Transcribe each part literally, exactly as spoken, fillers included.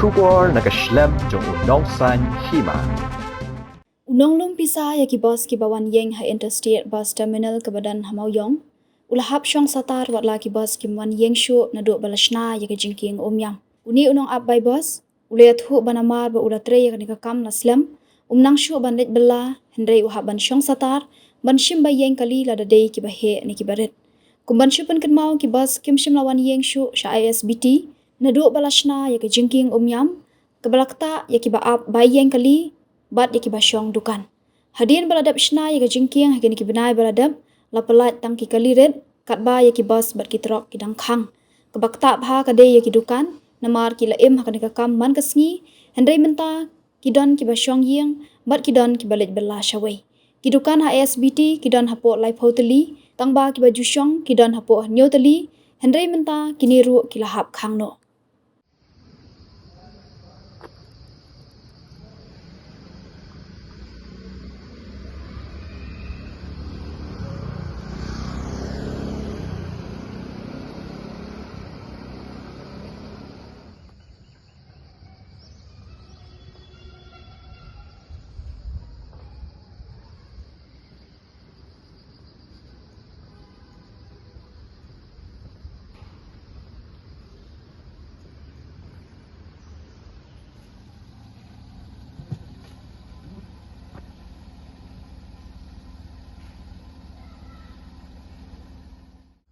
Khubor na ka shlem jong u Nongsaiñ Hima. U nonglum pisa ïa ki bus kiba wan ïeng ha Interstate Bus Terminal kaba don ha Mawiong u la hap shong satar wat la ki bus kim wan ïeng shuh naduh ba la shna ïa ka jingkieng umïam. Une u nongap bai bus u la ïathuh ba namar ba u la trei ïa kane ka kam la slem, um nang shuh ban leit bylla, hynrei u hap ban shong satar ban shim bai ïeng kali lada dei kiba heh ne kiba rit. Kum ban shu pynkynmaw, ki bus kim shym la wan ïeng shuh sha I S B T naduh ba la shna ïa ka jingkieng umïam, kaba la ktah ïa kiba ap bai ïeng kali bad ïa kiba shong dukan. Hadien ba la dep shna ïa ka jingkieng ha kine ki bnai ba la dep, la pyllait tang ki kali rit katba ïa ki bus bad ki trok ki dang khang. Kaba ktah bha ka dei ïa ki dukan, namar ki la im ha kane ka kam man ka sngi, hynrei mynta ki don kiba shong ïing bad ki don kiba leit bylla shawei. Ki dukan ha I S B T ki don hapoh laiphew tylli, tangba kiba ju shong ki don hapoh hynñiew tylli, hynrei mynta kine ruh ki la hap khang noh.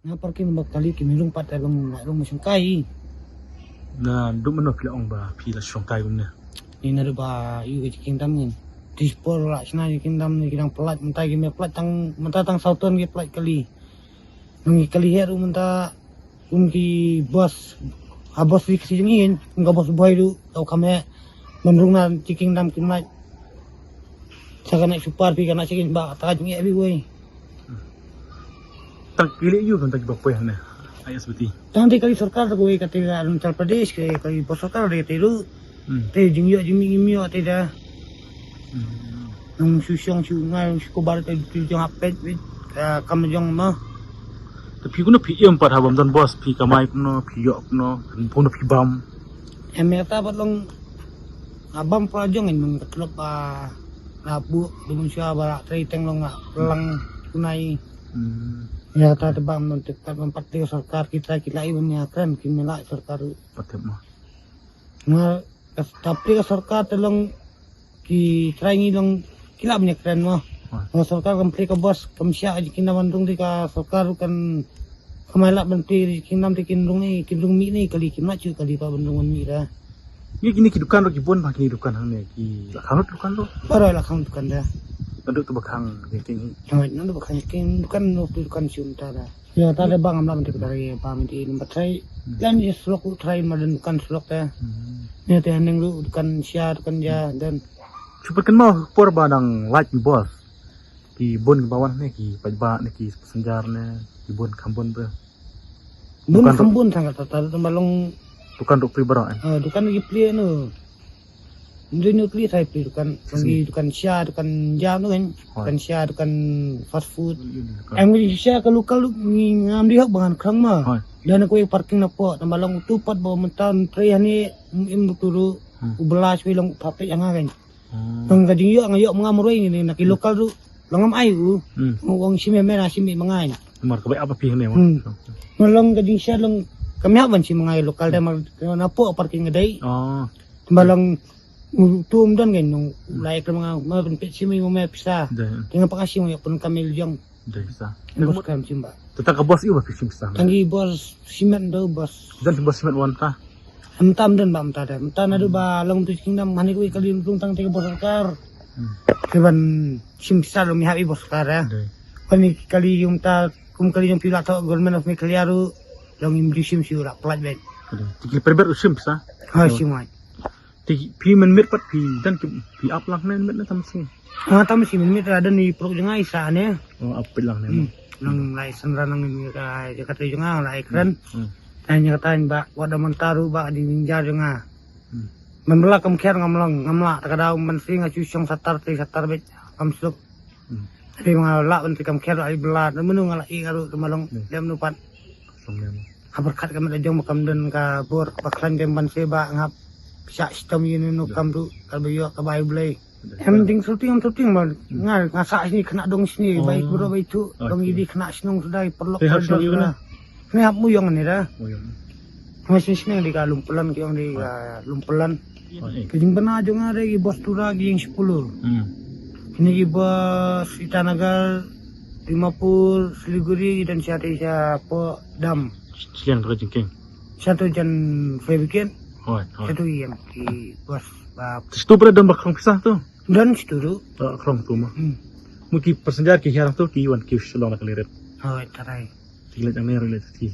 Nga parking ba kali ki mih rung pat, ta long, long shongkai. Na dum mano phi la ong ba phi la shongkai kumne? Ni na ba ïu ka jingkieng dam ngin. Tispor la shna jingkieng dam ni ki dang plat mynta ki me plat tang mynta tang sauton ki plat kali. Nang ki kali her mynta kum ki bos. Ha bos ri kasi jingin, kum ka bos boy ru, tau kame. Menrung na jingkieng dam kim lai. Sa kana super pi kana chicken ba ta jing e bi wei. Tang kili yu kan tang ba poi ne. I S B T. Tang ti kali sorkar ta koi kate ka Arunachal Pradesh ke kali bos sorkar de te ru. Hmm. Te jing yo jing mi mi yo te da. Hmm. Nang shu shong shu ngai shu ko bar te tu jong apet bit ka kam jong ma. Te phi kuno phi em pat ha bam don bos phi kamai kuno phi yo kuno kuno phi bam. Em ya ta bat long abam pra jong in nung ka tlop a na bu du mun shwa ba la trei teng long a lang kunai. Hmm. Ya ta te bam non te kat bam pat te sorkar kita ki lai bam ya kren ki mela sorkar. Patep ma. Nga ta te sorkar te long ki trai ngi long ki la bam ya kren ma. Nga sorkar kam pre ka bos kam sha ji kinda man rung di ka sorkar kan kamai la ban pre ji kinda te kin rung ni kin rung mi ni kali kin ma chu kali pa ban rung mi da. Ni kini ki dukan ro ki bon ba kini dukan hang ne ki la khang dukan ro. Para la khang dukan da. Kan duk tu ba khang ni kin. Khang nan ba khang kin dukan ro dukan sium ta da. Ya ta da bang amlam te ka tari pa mi ti number trai. Lan ji slok u trai ma dan dukan slok ta. Ni te neng ru dukan sia dukan ja dan. Chupa kan mau por ba dang lait bos. Ki bon ki bawan ne ki pajba ne ki passenger ne ki bon kham bon ba. Bun kham bun sang kata ta ta malong. Dukan duk pri barang eh. Dukan lagi pli anu. Ndu ndu pli sai pli dukan lagi dukan sia dukan jam tu kan. Dukan sia dukan fast food. Em ngi sia ka lokal ngi ngam di hok bangan krang ma. Dan aku parking na po ta malong tu pat ba mentan tri hani im turu. U belas wi long pape yang kan. Nang ka jingïoh nga ïoh manga muroi ngi na ki lokal ru. Long am ai u. Ngong sim me na sim me mangai. Mar ka bai apa pi ne. Nang long ka jingshad long kami haban sim mangai lokal da mar na po parking dei. Tamba long tum don ngai nong lai ka manga ma pen pet sim me pisa. Tinga pakasi ngi pun kami jong. Dei sa. Bos kam sim ba. Tata ka bos iu ba fishing sa. Tangi bos simen do bos. Dan bos simen wan ta. Am tam dan ba am ta da. Am ta na do ba long tu king dam hani ko kali tung tang te bos kar. Ke ban sim sa long mi habi bos kar ya. Dei. Kani kali yung ta kum kali yung pila to government of Meghalaya ru long im di sim si ura plat bet. Dei. Tiki perber u sim sa. Ha sim ai. Ti phi mynmiet pat phi dan ki phi ap lang ne mynmiet ne tam sing. Ah tam sing mynmiet ra dan i prok jngai sa ne. Oh ap phi lang ne. Hmm. Nang lai san ra nang ni ka ka te jngai lai kran. Hmm. Ai nya kata ba wa da man taru ba di ninja jngai. Hmm. Man bla kam kher ngam lang ngam la ta ka dau man sing a chu shong satar te satar bet kam suk. Hmm. Te ma la ban te kam kher ai bla menu ngala i garu te malong dem nu pat. Song ne. Habar khat ka met jong ba kam don ka bor ba khlan dem ban se ba ngap. Sha stem ïa no kam tu ka ba ïoh ka bai blei. Em ding shooting em shooting ma nga nga sa sini kena dong sini bai bro bai tu dong idi kena senong sudah perlok. Te hap senong ïa na. Kena hap muyong ni dah. Muyong. Masih sini di ka lumpelan ki ong di ka lumpelan. Ke jing bena jong ada ki bos tura ki ïing sepuluh. Hmm. Kini ki bos Itanagar, Dimapur, Siliguri dan siate siapa dam. Selian tu jingking. Satu jan fabricate. Hoi, hoi. Satu yang ki bos ba. Situ pada dam ba khlong pisah tu. Dan situ tu. Ba khlong tu mah. Hmm. Mu ki passenger ki hiar tu ki wan ki Shillong na kali rit. Hoi, tarai. Ki lek ang ne rit ki.